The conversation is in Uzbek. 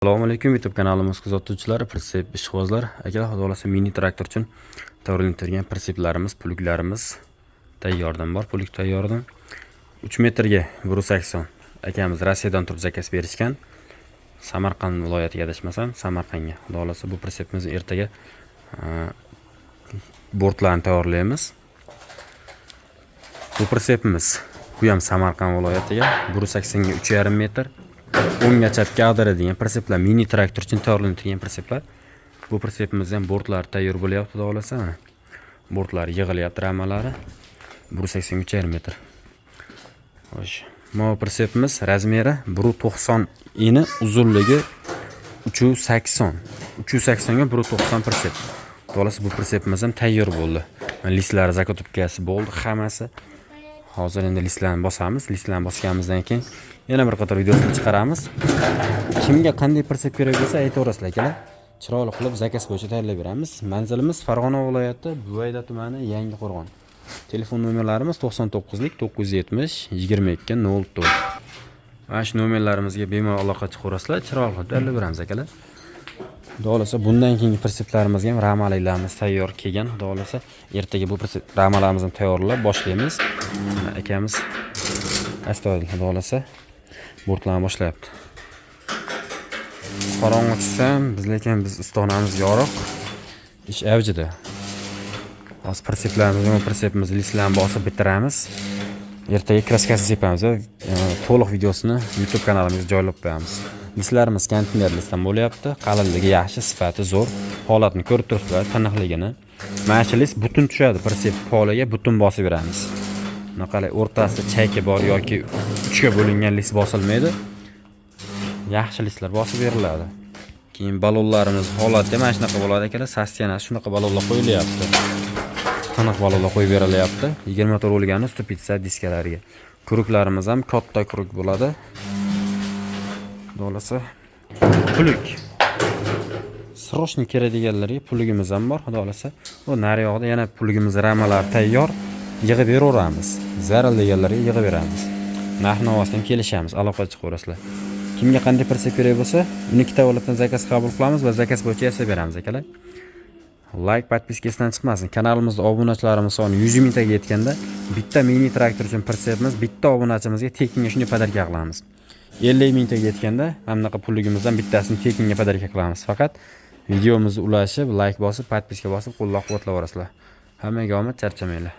Assalomu alaykum, YouTube kanalimiz kuzatuvchilari, прицеп ishqibozlar. Akalar, xudo xohlasa, mini traktor uchun tayyorlanib turgan прицеп larimiz, плуг larimiz tayyordan bor, плуг tayyordan. 3 metrga 1.80, akamiz Rossiyadan turib заказ berishgan. Samarqand viloyatiga, adashmasam, Samarqandga. Xudo xohlasa, bu прицеп imizni ertaga bortlarni tayyorlaymiz. Bu прицеп imiz, bu ham Samarqand viloyatiga, 1.80 ga 3,5 metr. O'ngga, chapga ag'daradigan прицеп lar, mini traktor uchun tayyorlanib turgan прицеп lar. Bu прицеп imiz ham bortlari tayyor bo'lyapti, xudo xohlasa, mana. Bortlari yig'ilyapti, ramalari. 1.80 3,5 metr. Xo'sh, bu прицеп imiz размер i 1.90, eni, uzunligi 3.80. 3.80 ga 1.90 прицеп. Xudo xohlasa, bu прицеп imiz ham tayyor bo'ldi. Mana, listlari, заготовка si bo'ldi hammasi. Hozir endi listlarni bosamiz. Listlarni bosganimizdan keyin yana bir qator videosini chiqaramiz. Kimga qanday прицеп kerak bo'lsa, aytaverasizlar, akalar. Chiroyli qilib заказ bo'yicha tayyorlab beramiz. Manzilimiz Farg'ona viloyati, Buvayda tumani, Yangiqo'rg'on. Telefon nomerlarimiz 99 970 22 04. Mana shu nomerlarimizga bemalol aloqa chiqaverasizlar. Chiroyli qilib tayyorlab beramiz, akalar. Xudo xohlasa, bundan keyingi прицеп larimizga ham ramaliklarimiz tayyor kelgan. Xudo xohlasa, ertaga bu прицеп ramalarimizni tayyorlab boshlaymiz. Mana, akamiz astoydil, xudo xohlasa, bortlarni boshlayapti. Qorong'i tushsa ham, biz lekin biz ustaxonamiz yorug'. Ish avjida. Hozir прицеп larimizni, прицеп imizni listlarni bosib bitiramiz. Ertaga краска sini sepamiz va to'liq videosini YouTube kanalimizga joylab qo'yamiz. Listlarimiz konteyner listdan bo'lyapti. Qalinligi yaxshi, sifati zo'r. Holatini ko'rib turibsizlar, tiniqligini. Mana shu list butun tushadi, прицеп poliga butun bosib beramiz. Bunaqali o'rtasida chayka bor yoki uchga bo'lingan list bosilmaydi. Yaxshi listlar bosib beriladi. Keyin balonlarimiz holati ham mana shunaqa bo'ladi, akalar. Состояние si shunaqa balonlar qo'yilyapti. Tiniq balonlar qo'yib berilyapti. 24 bo'lgani ступица diskalariga. Круг larimiz ham katta круг bo'ladi. Xudo xohlasa, плуг. Срочный kerak deganlarga плуг imiz ham bor, xudo xohlasa. U nari yoqda yana плуг imiz ramalari tayyor. Yig'ib beraveramiz. Zaril deganlarga yig'ib beramiz. Narx navosini ham kelishamiz, aloqa chiqaverasizlar. Kimga qanday прицеп kerak bo'lsa, uni ikkita viloyatdan заказ qabul qilamiz va заказ bo'yicha yasab beramiz, akalar. Лайк, подписка esdan chiqmasin. Kanalimizda obunachilarimiz soni 100 mingtaga yetganda bitta mini traktor uchun прицеп imiz bitta obunachimizga tekinga shunday подарка qilamiz. 50 mingtaga yetganda mana bunaqa плуг imizdan bittasini tekinga подарка qilamiz. Faqat videomizni ulashib, лайк bosib, подписка bosib, qo'llab-quvvatlab borasizlar. Hammaga omad, charchamanglar.